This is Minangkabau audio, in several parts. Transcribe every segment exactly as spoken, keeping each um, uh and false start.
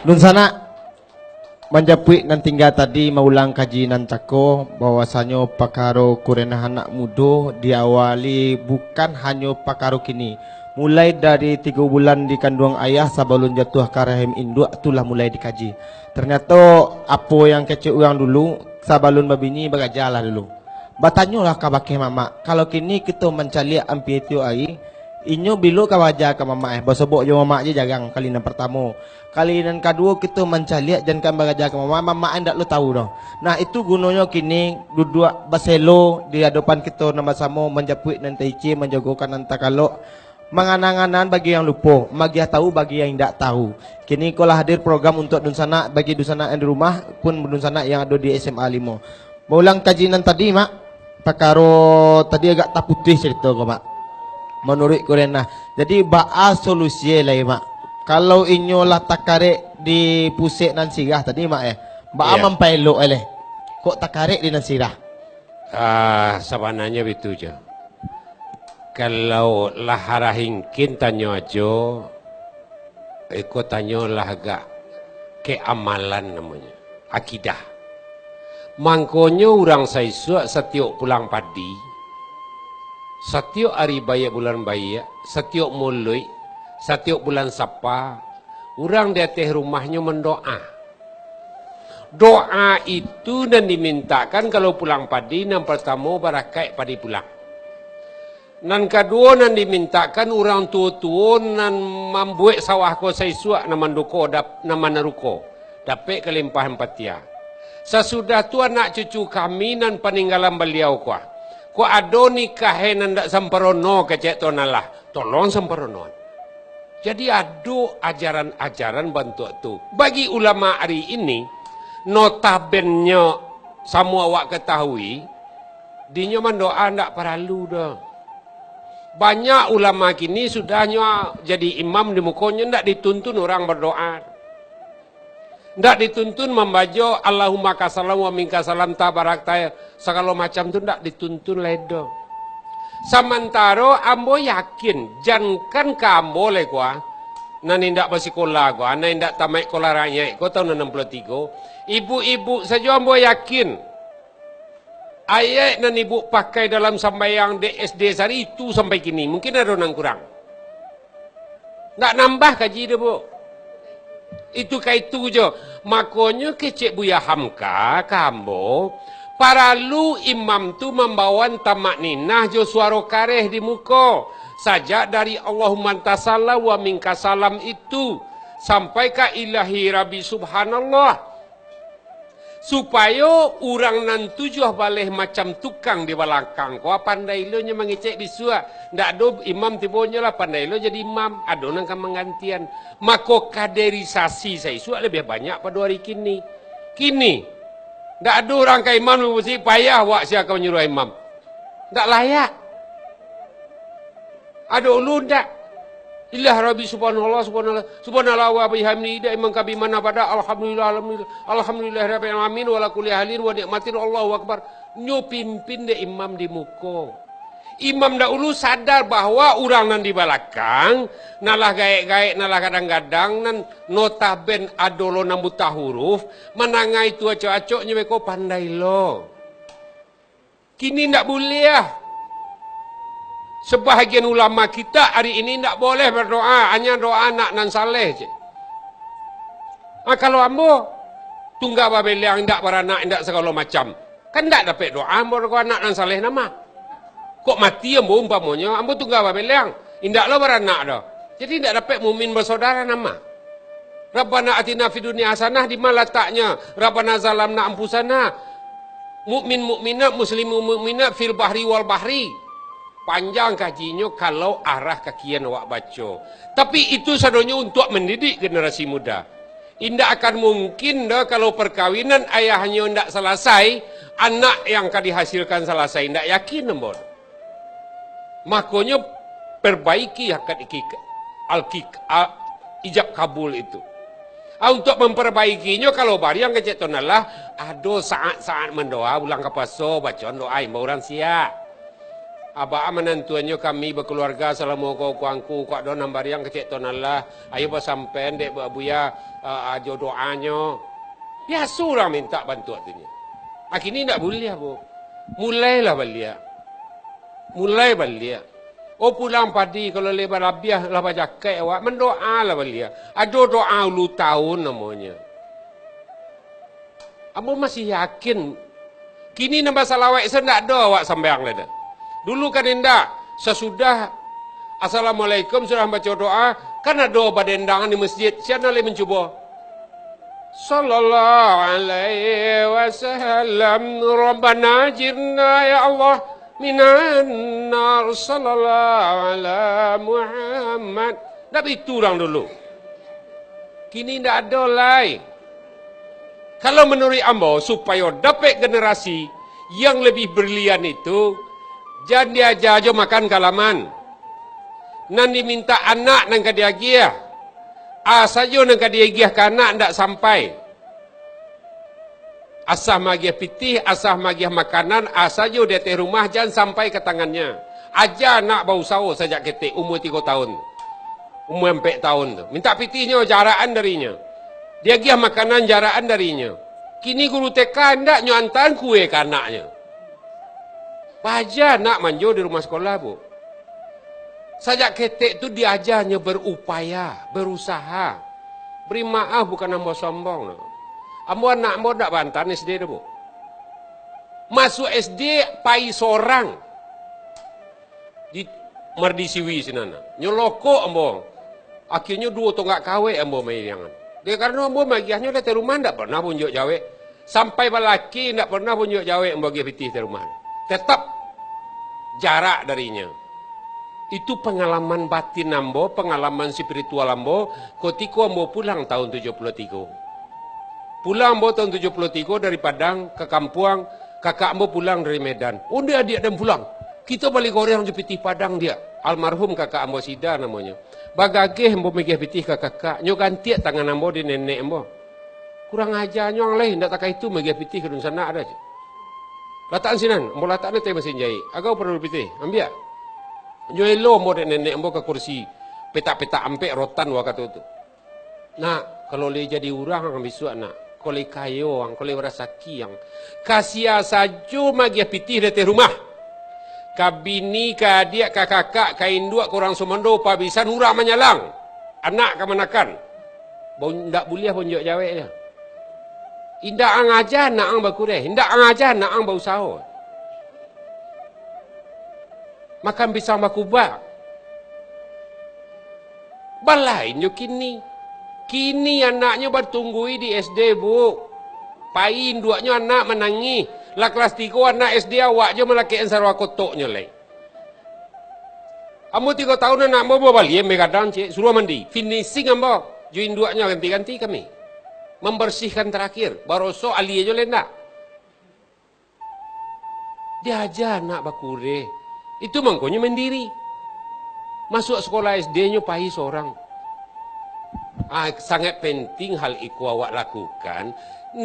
Dunsanak, manjapuik nan tingga tadi, maulang kaji nan cako, bahwasanyo pakaro kurenah anak mudo diawali bukan hanyo pakaro kini. Mulai dari tigo bulan di kanduang ayah, sabalun jatuah ka rahim induak, tu lah mulai dikaji. Ternyato, apo yang kecek urang dulu, sabalun babini, barajalah dulu. Batanyolah ka bakeh mamak. Kalau kini kito mancaliak ampia tiok ari, inyo bilo ka baraja ka mamak, eh, basobok jo mamak je jarang, kali nan partamo. Kali nan kaduo, kito mancaliak jan kan baraja ka mamak, mamak ndak lo tahu doh. Nah, itu gunonyo kini duduak baselo di adopan kito nan basamo, manjapuik nan taicie, manjogokan nan takalok, mangana-ngana bagi yang lupo, magiah tahu bagi yang indak tahu. Kini ko lah hadir program untuak dunsanak, bagi dunsanak yang di rumah, pun dunsanak yang ado di S M A limo. Maulang kaji nan tadi, Mak. Pakaro tadi agak taputuih carito ko, Mak. Manuruik kurenah. Jadi, baa solusie lai, Mak? Kalau inyo lah takarek di pusek nan sirah tadi, Mak, eh. Baa Iya. mampaelok, eh, leh? Kok takarek di nan sirah? Ah, sabananyo bitu jo. Kalau lah arah ingkin tanyo ajo, iko tanyo lah agak keamalan namonyo, akidah. Mangkonyo urang saisuak satiok pulang padi, satiok ari baiak bulan baiak, satiok muluik, satiok bulan sapa, urang di ateh rumahnyo mandoa. Doa itu nan dimintakan kalau pulang padi, nan partamo barakaik padi pulang. Nan kaduo nan dimintakan urang tuo-tuo nan mambuek sawah ko saisuak nan manduko dap-, nan manaruko, dapek kalimpahan patia. Sasudah tu anak cucu kami nan paninggalan baliau ko, kok ado nikahe nan dak samparono kecek tu nan lah, tolong samparonoan. Jadi, ado ajaran-ajaran bantuak tu. Bagi ulama ari ini, notabennyo, samo awak katahui, dinyo mandoa ndak paralu doh. Banyak ulama kini sudahnyo jadi imam di mukonyo ndak dituntun urang badoa. Ndak dituntun mambaco, "Allahumma ka salam wa minka salam, tabarakta," sagalo macam tu ndak dituntun lai doh. Samantaro ambo yakin, jankan ka ambo lai ko, nan indak basikola ko, nan indak tamaik kola rancak ko, tahun anam puluah tigo, ibu-ibu sajo ambo yakin, ayat nan ibu pakai dalam sambayang di S D sari itu sampai kini, mungkin ado nan kurang. Ndak nambah kaji doh, Bu. Itu ka itu jo. Makonyo kecek Buya Hamka ka ambo, paralu imam tu mambawan tamak ninah jo suaro kareh di muko. Sajak dari Allahumma anta salam wa minka salam itu, sampai ka ilahi rabbi subhanallah. Supayo urang nan tujuah baleh macam tukang di balakang ko, pandai lo nyo mangecek bisuak. Ndak ado imam tibo nyo lah, pandai lo jadi imam, ado nan ka manggantian. Mako, kaderisasi saisuak labiah banyak pado ari kini. Kini, ndak ado urang ka imam di musajik, payah awak sia ka manyuruah imam. Ndak layak. Ado ulun ndak? Ilah Rabbi, subhanallah, subhanallah, subhanallah wa bihamdi, idak iman kabi mana pada, alhamdulillah, alhamdulillah, alhamdulillah rabbil alamin, wala kulli halin wa nikmatin, Allahu akbar. Nyo pimpin dek imam di muko. Imam dahulu sadar bahwa urang nan di balakang, nan lah gaek-gaek, nan lah gadang-gadang, nan notaben ado lo nan buta huruf, manangai tu acok-acok nyo beko pandai lo. Kini ndak buliah. Sabahagian ulama kita ari ini ndak boleh badoa, hanya doa anak nan saleh je. Ah, kalau ambo tungga babeleang, indak baranak, indak sagalo macam, kan ndak dapek doa ambo, doa anak nan saleh nama. Kok mati ambo umpamonyo, ambo tungga babeleang, indak lo baranak doh. Jadi indak dapek mukmin basaudara nama. Rabbana atina fid dunya hasanah, di ma lataknyo? Rabbana zalamna anfusana. Mukmin mukminat, muslimin mukminat fil bahri wal bahri. Panjang kajinyo kalau arah kakian awak baco. Tapi itu sadonyo untuak mandidik generasi muda. Indak akan mungkin doh kalau perkawinan ayahnyo indak salasai, anak yang ka dihasilkan salasai, indak yakin ambo. Makonyo, perbaiki akad ikik-, alkik-, a-, ijab kabul itu. Ah, untuak mamperbaikinyo, kalau bariang kecek tu nan lah, ado saat-saat mandoa, bulan ka puaso, bacoan doa, imbau urang siap. Abah manantuannyo kami bakaluarga salamo ko, ko angku, ko ado nan bariang kecek Tuhan Allah, ayo basampaian dek Buya, ah, ajo doanyo. Biaso urang mintak bantuak tu nyo. Ah, kini ndak buliah, Bu. Mulailah baliak. Mulai baliak. Oh, pulang padi, kalau lah balabiah, lah bajakaik awak, mandoalah baliak. Ado doa ulu taun namonyo. Ambo masih yakin. Kini nan basalawaik se ndak ado awak sambayang lai doh. Dulu kan indak. Sasudah Assalamualaikum, sudah baco doa, kan ado badendangan di masjid. Sia nan lai mancubo? Sallallahu alaihi wasallam. Rabbana ajirna ya Allah minan nar. Sallallahu ala Muhammad. Ndak bitu urang dulu. Kini ndak ado lai. Kalau manuruik ambo, supayo dapek generasi yang labiah brilian itu, jan diaja jo makan ka laman. Nan dimintak anak nan ka diagiah, a sajo nan ka diagiah ka anak ndak sampai. Asah maagiah pitih, asah maagiah makanan, a sajo di ateh rumah, jan sampai ka tangannya. Aja anak bausaho sajak ketek, umua tigo taun, umua ampek taun tu. Mintak pitihnyo, jarakan darinyo. Diagiah makanan, jarakan darinyo. Kini guru T K ndak nyo antaan kue ka anaknyo. Baja anak manjo di rumah sekolah, Bu. Sajak ketek tu diajanyo berupaya, berusaha. Bari maaf, bukan ambo sombong, no. Ambo, anak ambo ndak baantaan S D doh, Bu. Masuak S D pai sorang. Di Mardisiwi sinan. Nyo lokok ambo. Akhirnyo duo tonggak kawek ambo mairiangan. Dek karano ambo maagiahnyo dari rumah ndak pernah bonjok jawek. Sampai balaki ndak pernah bonjok jawek ambo agiah pitih dari rumah. Tetap jarak darinyo. Itu pangalaman batin ambo, pangalaman spiritual ambo, kutiko ambo pulang tahun tujuh puluh tigo. Pulang ambo tahun tujuh puluh tigo dari Padang ka kampuang, kakak ambo pulang dari Medan. Onde adiak den pulang. Kito bali goreng jo pitih Padang, diak. Almarhum kakak ambo Sida namonyo. Bagageh ambo magiah pitih ka kakak, nyo gantiak tangan ambo di nenek ambo. Kurang aja nyo ang lai, ndak takah itu magiah pitih ka dunsanak ado. Latakan sinan, ambo latakan ateh masin jahik. Agau paralu pitih, ambiak. Nyo elo ambo dek nenek ambo ka kursi petak-petak ampek rotan wakato tu. Nak, kalau lai jadi urang ang bisuak, nak, kalau lai kayo ang, kalau lai barasaki ang, ka sia sajo magiah pitih di ateh rumah. Ka bini, ka adiak, ka kakak, ka induak, ka urang sumando, pabisan urang manyalang. Anak ka manakan. Bau, ndak buliah bonjok jawek nyo. Indak ang aja anak ang bakureh, indak ang aja anak ang bausaho. Makan pisang bakubak. Balain jo kini. Kini anaknyo batunggui di S D, Bu. Pai induaknyo anak manangih. Lah kelas tigo anak S D awak jo malakekan sarua kotoknyo lai. Ambo tigo taun anak ambo babalian bagadang, cek. Suruah mandi. Finishing ambo. Jo induaknyo ganti-ganti kami. Mambarsihkan tarakhir. Barosok alia jo lai ndak. Diaja anak bakureh. Itu mangkonyo mandiri. Masuak sekolah S D nyo pai sorang. Ah, sangat penting hal iko awak lakukan.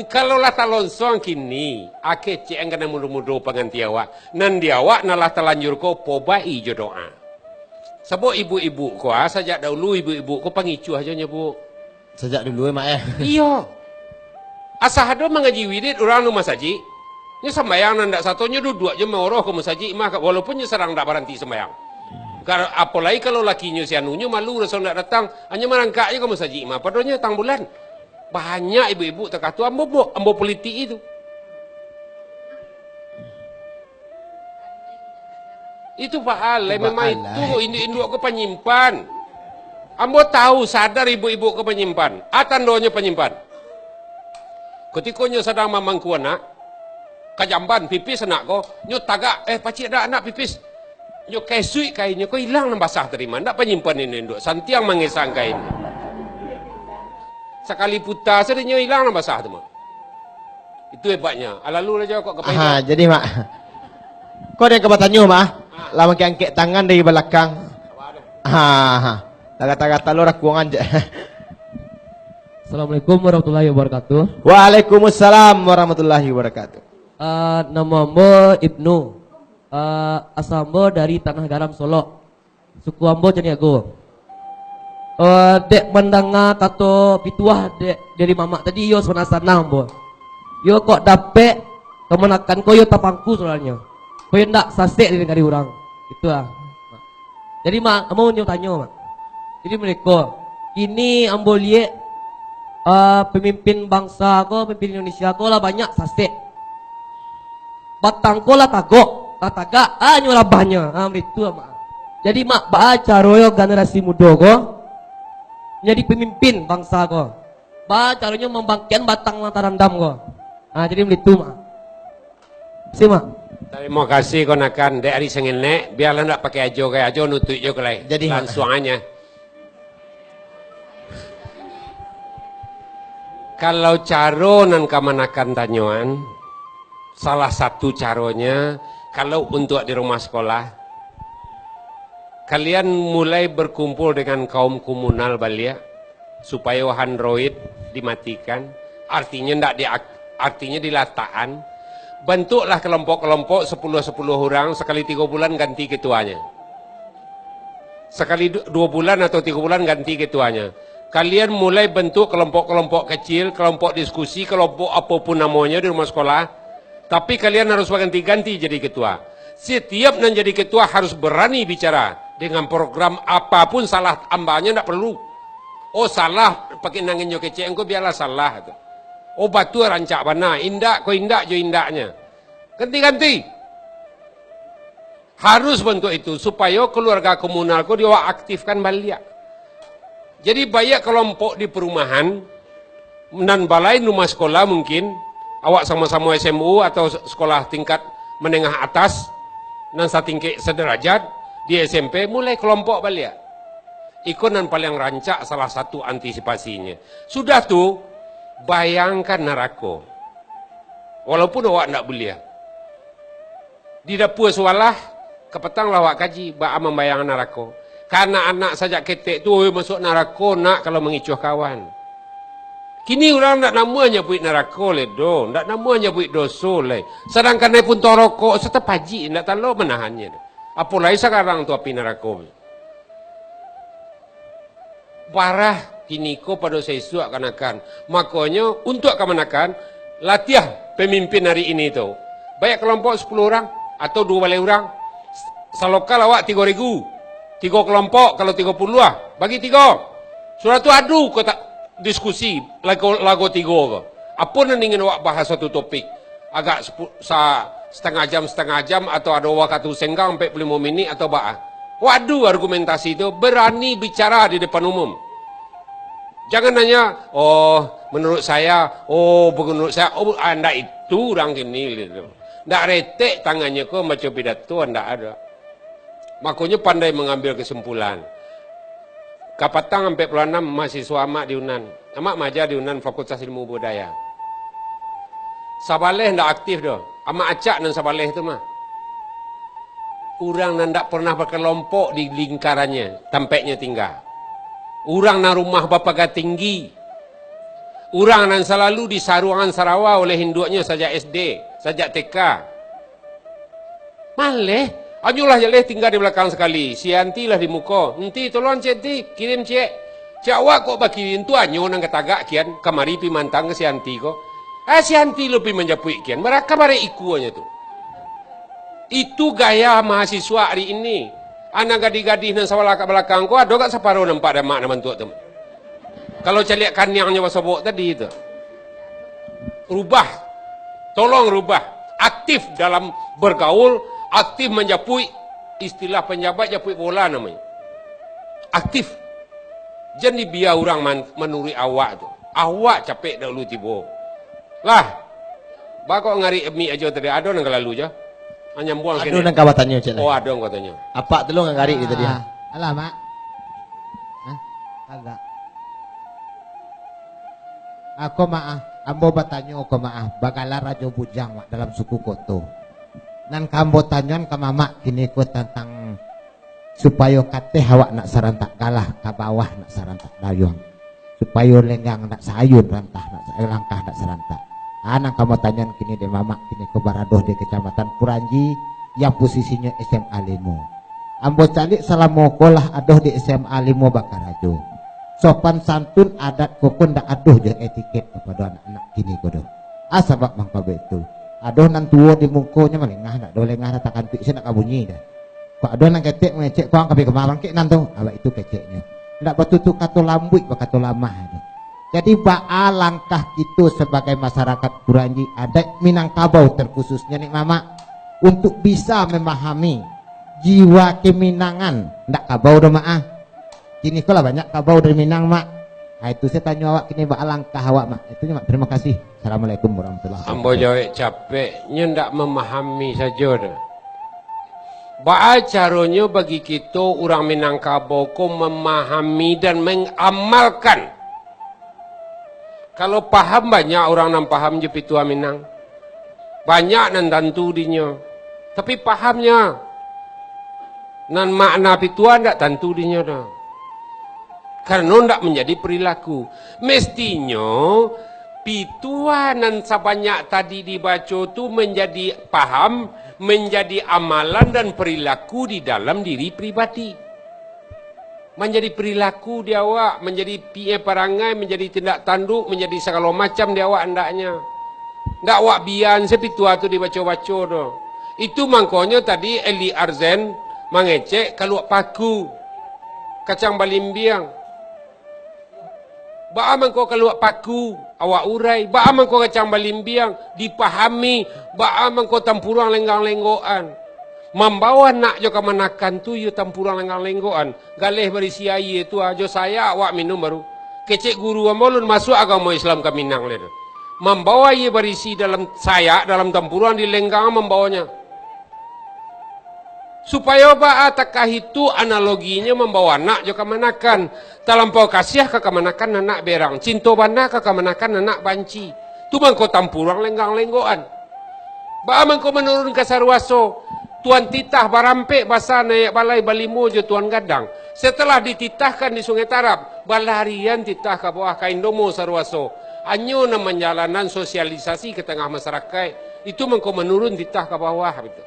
Kalau lah talonsong kini, ah, kecek ang ka nan mudo-mudo panganti awak. Nan di awak nan lah talanjur ko, pobai jo doa. Sabab ibu-ibu ko, ah, sajak dahulu ibu-ibu ko pangicuah jo nyo, Bu. Sajak dulu, eh, Mak, eh. Iyo. Asa ado mangaji wirid urang di masajik. Nyo sambayang nan dak sato, nyo duduak jo maoroh ka masajik mah, walaupun nyo sadang dak baranti sambayang. Kar-, apolai kalau lakinyo si anunyo malu raso ndak datang, hanyo marangkak jo ka masajik mah, padonyo tang bulan. Banyak ibu-ibu takah tu, ambo, ambo politik itu. Itu Pak Alai, memang itu induak-induak ko panyimpan. Ambo tahu, sadar ibu-ibu ko panyimpan. A tandonyo panyimpan. Kutiko nyo sadang mamangku anak, ka jamban pipis anak ko, nyo tagak, "Eh, pacik dak anak pipis?" Nyo kesuik kainnyo ko, ilang nan basah tadi mah. Ndak panyimpan induak-induak, santiang mangesang kain. Sakali puta sajo nyo ilang nan basah tu mah. Itu hebatnya. Alalu lah jawab kok kepada. Aha, jadi, Mak. Kau ada yang kau bertanya, Mak? Ah. Lah makin angkek tangan dari belakang. Apa ada? Aha. Lah kata-kata lo rakuangan je. Assalamualaikum warahmatullahi wabarakatuh. Waalaikumsalam warahmatullahi wabarakatuh. Ah, nama ambo Ibnu. Eh, asa ambo dari Tanah Garam, Solok. Suku ambo Caniago. Eh, dek mandanga kato pituah dek, dari mamak tadi, iyo sanang-sanang ambo. Iyo kok dapek kamanakan ko, iyo tapangku sabananyo. Ko iyo ndak sasek didangari urang. Itulah. Jadi, Mak, ambo nio tanyo, Mak. Jadi, mereka, kini ambo liek, eh, pemimpin bangsa ko, pemimpin Indonesia ko lah banyak sasek. Batang ko lah tagok, lah tagak, hanyo labahnyo. Ha, baitu, Mak. Jadi, Mak, baa caronyo generasi mudo ko jadi pemimpin bangsa ko? Baa caronyo mambangkikkan batang nan tarandam ko? Ha, jadi baitu, Mak. Makasih, Mak. Tarimo kasih, kamanakan. Dek ari sangenek, bialah ndak pakai ajo, kayak ajo nutuik jo kalai. Jadi, Mak. Langsuang aja. Kalau caro nan kamanakan tanyoan, salah satu caronyo, kalau untuak di rumah sekolah, kalian mulai berkumpul dengan kaum komunal baliak, supayo Android dimatikan, artinyo ndak di, artinyo dilatakan, bantuaklah kelompok-kelompok sepuluh-sepuluh urang, sakali tigo bulan ganti ketuanyo. Sakali du-, duo bulan atau tigo bulan ganti ketuanyo. Kalian mulai bentuk kelompok-kelompok kecil, kelompok diskusi, kelompok apapun namonyo di rumah sekolah. Tapi kalian harus baganti-ganti jadi ketua. Setiap nan jadi ketua harus berani bicara. Dengan program apapun salah ambanyo ndak perlu. Oh, salah, pakai nanginnyo kecek, engko biarlah salah tu. Oh, batua rancak bana, indak ko indak jo indaknyo. Ganti-ganti. Harus bantuak itu, supayo keluarga komunal ko diawak aktifkan baliak. Jadi, baiak kelompok di perumahan, nan balain rumah sekolah mungkin, awak samo-samo S M U atau sekolah tingkat menengah atas, nan satingkek sederajat, di S M P, mulai kelompok baliak. Iko nan paling rancak salah satu antisipasinyo. Sudah tu, bayangkan narako. Walaupun awak ndak buliah. Di dapua subalah, kapatang lah awak kaji, baa mambayang narako. Karano anak sajak ketek tu, oi, masuak narako, nak, kalau mangicuah kawan. Kini urang ndak namuah nyabuik narako lai doh, ndak namuah nyabuik doso lai. Sadangkan nai punto rokok, satapajik, ndak talok manahannyo doh. Apo lai sakarang tu api narako. Parah kiniko pado saisuak kamanakan. Makonyo, untuak kamanakan, latiah pamimpin ari ini tu. Baiak kalompok sapuluah urang atau duo baleh urang. Salokal awak tigo regu. Tigo kalompok, kalau tigo puluah, bagi tigo. Sudah tu adu kotak diskusi, lago, lago tigo ko. Apo nan ingin awak bahas satu topik? Agak sepu-, sa-, satangah jam, satangah jam, atau ado wakatu senggang ampek puluah limo minik atau baa. Waduh, argumentasi tu, berani bicara di depan umum. Jangan hanya, "Oh, menurut saya, oh, menurut saya, oh, ah, ndak itu urang kini," gitu. Ndak retek tangannyo ko maco pidato, ndak ado. Makonyo pandai mangambil kesimpulan. Kapatang ampek puluah anam mahasiswa amak di Unan. Amak maaja di Unan Fakultas Ilmu Budaya. Sabaleh ndak aktif doh. Amak acak nan sabaleh tu mah. Urang nan ndak pernah bakalompok di lingkarannyo, tampeknyo tingga. Urang nan rumah bapaga tinggi. Urang nan salalu disaruangan sarawa oleh induaknyo sajak S D, sajak T K. Maleh, anyolah jaleh tingga di balakang sakali, si Anti lah di muko. "Nti, tolong Cik Anti, kirim Cik." Cak awak kok bakirim tu anyo nan katagak kian, kamari pi mantang ka si Anti ko. Ah, si Anti lo pi manjapuik kian, baraka barek ikuanyo tu. Itu gaya mahasiswa hari ini. Anak gadih-gadih nan sabalakang-balakang ko, ado gak saparo nampak damak nan bantuak tu? Kalau caliak kaniangnyo basobok tadi tu. Rubah. Tolong rubah. Aktif dalam bergaul, aktif manjapuik. Istilah panjabat japuik bola namonyo. Aktif. Jan dibia urang man-, manuruik awak tu. Awak capek dahulu tibo. Lah. Baa kok ngarik mik ajo tadi? Ado nan ka lalu jo. Manyambuang. Ado nan ka batanyo, Cik, lah. Oh, ado nan ka batanyo. Apak tu lo nan ngarik di tadi, ah. Ah, alah, Mak. Hah? Agak. Ako, Mak, ah. Ambo batanyo ko, Mak, ah. Bagala Rajo Bujang, Mak, dalam suku Koto. Nan ka ambo tanyoan ka Mamak kini ko tantang supayo kateh awak nak sarantak galah, ka bawah nak sarantak dayuang. Supayo lenggang nak saayun, rantah nak sa-, langkah nak sarantak. Ah, nan ka ambo tanyoan kini dek Mamak kini ko baradoh di Kecamatan Kuranji, yang posisinyo S M A limo. Ambo caliak salamo ko lah adoh di S M A limo bakarajo. Sopan santun adat ko ko ndak adoh jo etiket kapado anak-anak kini ko doh. Ah, sabab mangko baitu. Adoh nan tuo di mukonyo malengah, ndak do lengah, datang kantuik se ndak ka bunyi dah. Kok ado nan ketek mangecek, kok ang ka pai kama bangkek nan tu? Awak itu keceknyo. Ndak batutuik kato lambuik, bakato lamah tu. Jadi, baa langkah kito sabagai masyarakat Kuranji adaik Minangkabau terkhususnyo ni, Mamak, untuk bisa memahami jiwa keminangan, ndak kabau doh, Mak, ah. Kini ko lah banyak kabau dari Minang, Mak. Ah, itu saya tanyo awak kini, baa langkah awak, Mak. Itu nyo, Mak. Terima kasih. Assalamualaikum warahmatullahi wabarakatuh. Ambo jawek capek, nyo ndak mamahami sajo doh. Baa caronyo bagi kito urang Minangkabau ko mamahami dan mangamalkan? Kalau paham, banyak urang nan paham jo pituah Minang. Banyak nan tantu dinyo. Tapi pahamnyo, nan makna pituah ndak tantu dinyo doh. Karano ndak manjadi perilaku. Mestinyo, pituah nan sabanyak tadi dibaco tu manjadi paham, manjadi amalan dan perilaku di dalam diri pribadi. Manjadi perilaku di awak, manjadi pi-, eh, parangai, manjadi tindak tanduk, manjadi sagalo macam di awak andaknyo. Ndak awak bian se pituah tu dibaco-baco doh. Itu mangkonyo tadi Eli Arzen mangecek kaluak paku, kacang balimbiang. Baa mangko kaluak paku, awak urai, baa mangko kacang balimbiang, dipahami, baa mangko tampuruang lenggang-lenggokan. Mambawa anak jo kamanakan tu, iyo tampuruang lenggang-lenggokan. Galeh barisi aia tu, ah, jo sayak awak minum baru. Kecek guru ambo, alun masuak agamo Islam ka Minang lai tu. Mambawa aia barisi dalam sayak, dalam tampuruang, dilenggang mambawanyo. Supayo baa takah itu analoginyo mambawa anak jo kamanakan. Talampau kasiah ka kamanakan anak berang, cinto bana ka kamanakan anak banci. Tu mangko tampuruang lenggang-lenggokan. Baa mangko manurun ka saruaso? Tuan titah barampek basa naiak balai balimo jo tuan gadang. Setelah dititahkan di Sungai Tarab, balarian titah ka bawah ka indomo saruaso. Anyo nan manjalanan sosialisasi ka tangah masarakaik. Itu mangko manurun titah ka bawah, gitu.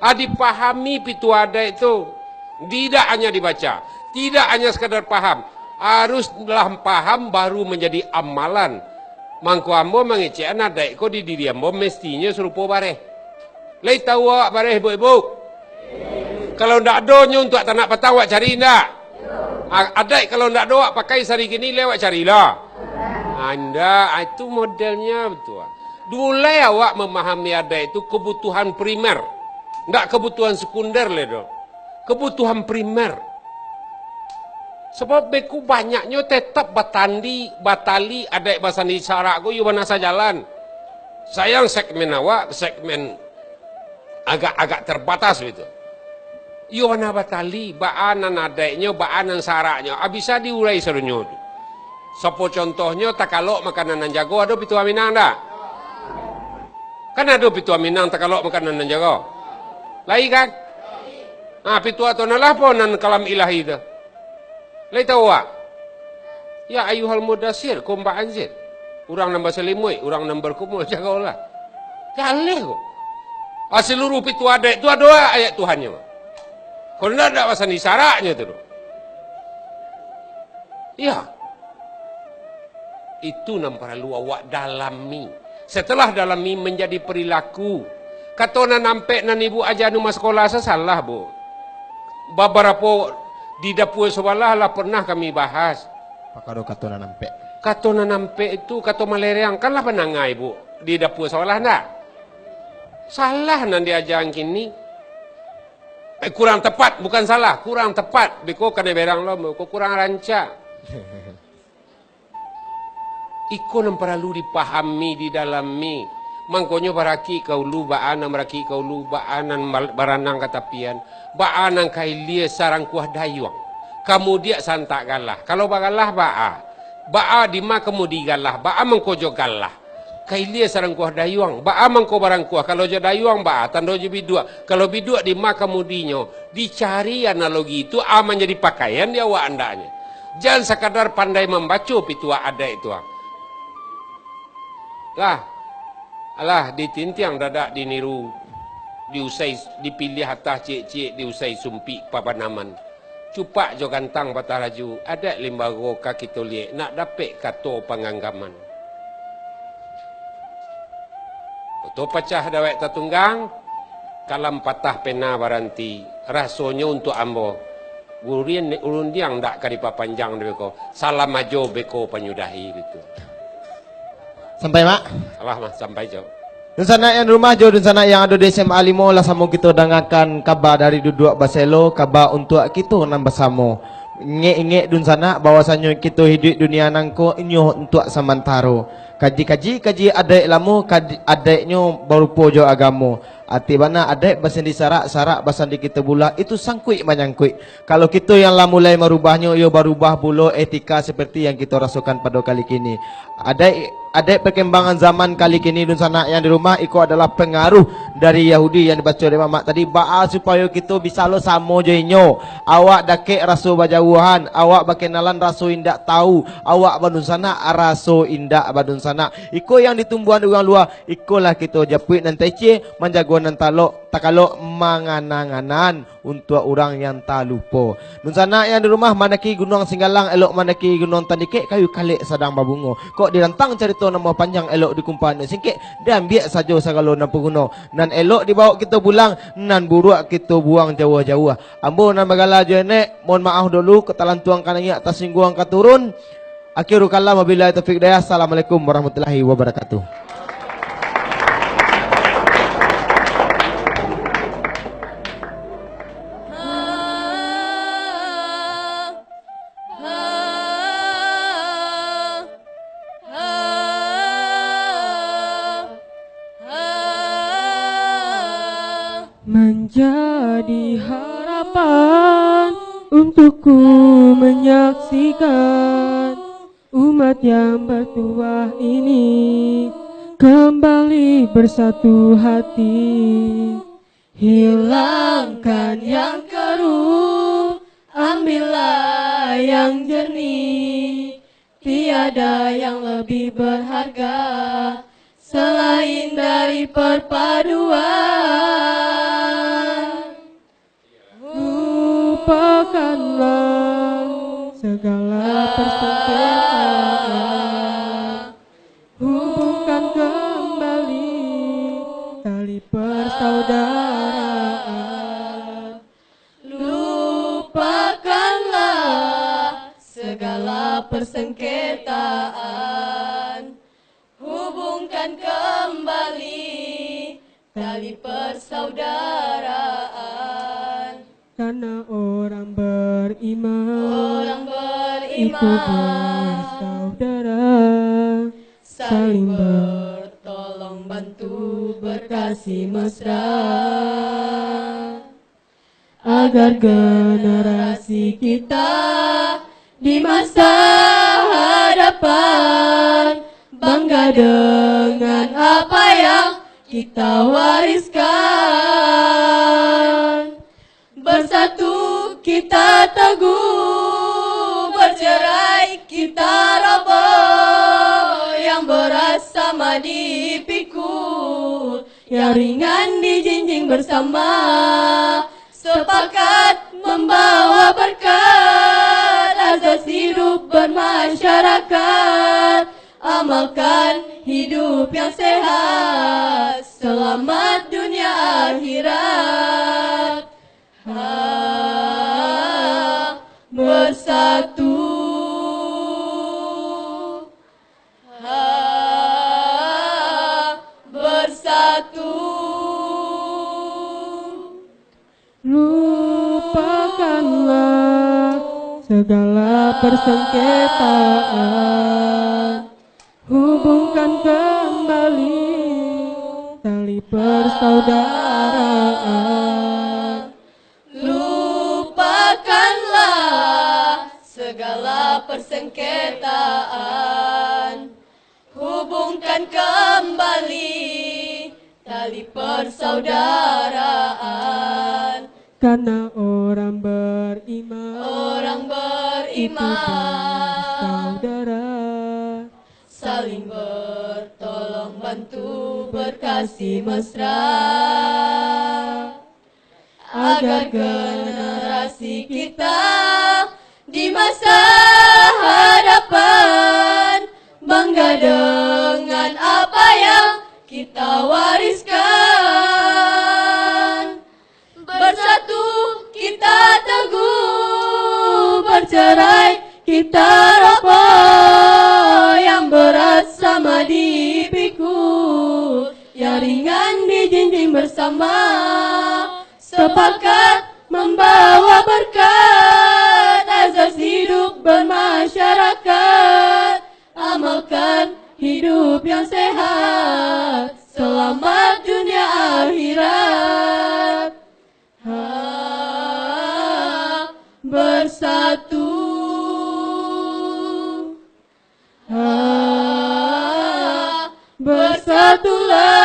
Ah, dipahami pituah adaik tu. Tidak hanya dibaca, tidak hanya sekadar paham, harus lah paham baru manjadi amalan. Mangko ambo mangecekan adaik ko di diri ambo mestinyo sarupo bareh. Lai tahu awak bareh, ibuk-ibuk? Kalau ndak ado nyo untuak tanak patang awak cari ndak? A-, adaik kalau ndak ado awak pakai sari kini, lai awak cari lah. Ah, ndak, ah, itu modelnyo batua. Mulai awak mamahami adaik tu kebutuhan primer. Ndak kebutuhan sekunder lai doh. Kebutuhan primer. Sabab beko banyaknyo tetap batandi, batali adaik basandi sarak ko, iyo bana sajalan. Sayang segmen awak, segmen agak-agak terbatas gitu. Iyo bana batali, baa nan adaiknyo, baa nan saraknyo, ah, bisa diurai sadonyo tu. Sapo contohnyo, takalok makanan nan jago, ado pituah Minang ndak? Kan ado pituah Minang takalok makanan nan jago. Lai kan? Ah, pituah tu nan lah apo nan kalam ilahi tu? Lai tahu awak? Ya ayyuhal mudassir, kum ba'anzir. Urang nan basalimuik, urang nan barkumul, jagolah. Jaleh ko. Ah, saluruh pituah adaik tu ado ayat Tuhannyo. Kalau ndak, ndak basandi saraknyo tu doh. Ya. Itu nan paralu awak dalami. Setelah dalami, manjadi perilaku. Kato nan ampek nan ibu aja anu masakola, sasalah, Bu. Babarapo di dapua sabalah lah pernah kami bahas. Pakaro kato nan ampek. Kato nan ampek itu, kato malereang, kan lah pandanga ibu di dapua sabalah, ndak? Salah nan diaja kini. Eh, kurang tepat, bukan salah, kurang tepat. Beko kanai berang lo, beko kurang rancak. Iko nan paralu dipahami, didalami. Mangkonyo barakik ka ulu, baa nan barakik ka ulu, baa nan mal-, baranang ka tapian, baa nan ka ilia sarangkuah dayuang. Kamudiak santak galah. Kalau bagalah, baa? Baa dima kamudi galah? Baa mangko jo galah? Ka ilia sarangkuah dayuang. Baa mangko barangkuah? Kalau jo dayuang, baa tando jo biduak? Kalau biduak, dima kamudinyo? Dicari analogi tu, a manjadi pakaian di awak andaknyo. Jan sakadar pandai mambaco pituah adaik tu, ah. Lah, alah, ditintiang dadak diniru. diusai, dipiliah atah ciek-ciek, diusai sumpik papanaman. Cupak jo gantang patah laju, adaik limbago ka kito liek, nak dapek kato panganggaman. Oto pacah dawek tatunggang, kalam patah pena baranti, rasonyo untuak ambo. Gurun-, rundiang ndak ka dipapanjang dek beko, salam ajo beko panyudahi gitu. Sampai, Mak? Alah, mah, sampai, Cok. Dunsanak yang di rumah jo dunsanak yang ado di S M A limo, lah samo kito dangakan kaba dari Duduak Baselo, kaba untuak kito nan basamo. Ingek-ingek dunsanak bahwasanyo kito hiduik dunia nangko inyo untuak samantaro. Kaji-kaji, kaji adaik lamo, kaji adaiknyo barupo jo agamo. Ati bana adaik basandi sarak, sarak basandi kito bulah, itu sangkuik manyangkuik. Kalau kito yang lah mulai marubahnyo, iyo barubah pulo etika seperti yang kito rasokan pado kali kini. Adaik, adaik perkembangan zaman kali kini, dunsanak yang di rumah, iko adalah pengaruh dari Yahudi yang dibaco dek Mamak tadi. Baa supayo kito bisa lo samo jo inyo? Awak dakek raso bajauhan, awak bakenalan raso indak tahu, awak badunsanak raso indak badunsanak. Iko yang ditumbuahan urang lua, ikolah kito japuik nan taicie, manjago nan talok, takalok mangana-nganan untuak urang yang talupo. Dunsanak yang di rumah, mandaki Gunuang Singgalang, elok mandaki Gunuang Tandikek, kayu kalek sadang babungo. Kok dirantang carito nan panjang, elok dikumpah nan singkek, diambiak sajo sagalo nan paguno. Nan elok dibawok kito pulang, nan buruak kito buang jauah-jauah. Ambo nan bagala Juenek, mohon maaf dulu, kok talantuang ka naiak, tasingguang ka turun. Akhirul kalam, wabillahi taufiq hidayah. Assalamualaikum warahmatullahi wabarakatuh. Manjadi harapan untukku menyaksikan umat yang bertuah ini kembali bersatu hati. Hilangkan yang keruh, ambillah yang jernih. Tiada yang lebih berharga selain dari perpaduan. Lupakanlah segala persengketaan. Hubungkan kembali tali persaudaraan. Lupakanlah segala persengketaan. Hubungkan kembali tali persaudaraan. Karena orang beriman, orang beriman, itu bersaudara, saling bertolong bantu, berkasih mesra. Agar generasi kita di masa hadapan bangga dengan apa yang kita wariskan. Bersatu kita teguh, bercerai kita roboh. Yang berat sama dipikul, yang ringan dijinjing bersama. Sepakat membawa berkat, azas hidup bermasyarakat. Amalkan hidup yang sehat, selamat dunia akhirat. Ha, bersatu. Ha, bersatu. Lupakanlah segala persengketaan. Hubungkan kembali tali persaudaraan. Lupakanlah segala persengketaan. Hubungkan kembali tali persaudaraan. Karena orang beriman, orang itu beriman, bersaudara. Saling bertolong bantu, berkasih mesra, agar generasi kita di masa hadapan bangga dengan apa yang kita wariskan. Bersatu kita teguh, bercerai kita roboh, yang berat sama dipikul, yang ringan dijinjing bersama. Sepakat membawa berkat, azas hidup bermasyarakat, amalkan hidup yang sehat, selamat dunia akhirat. Ha, bersatu. Ha, bersatulah.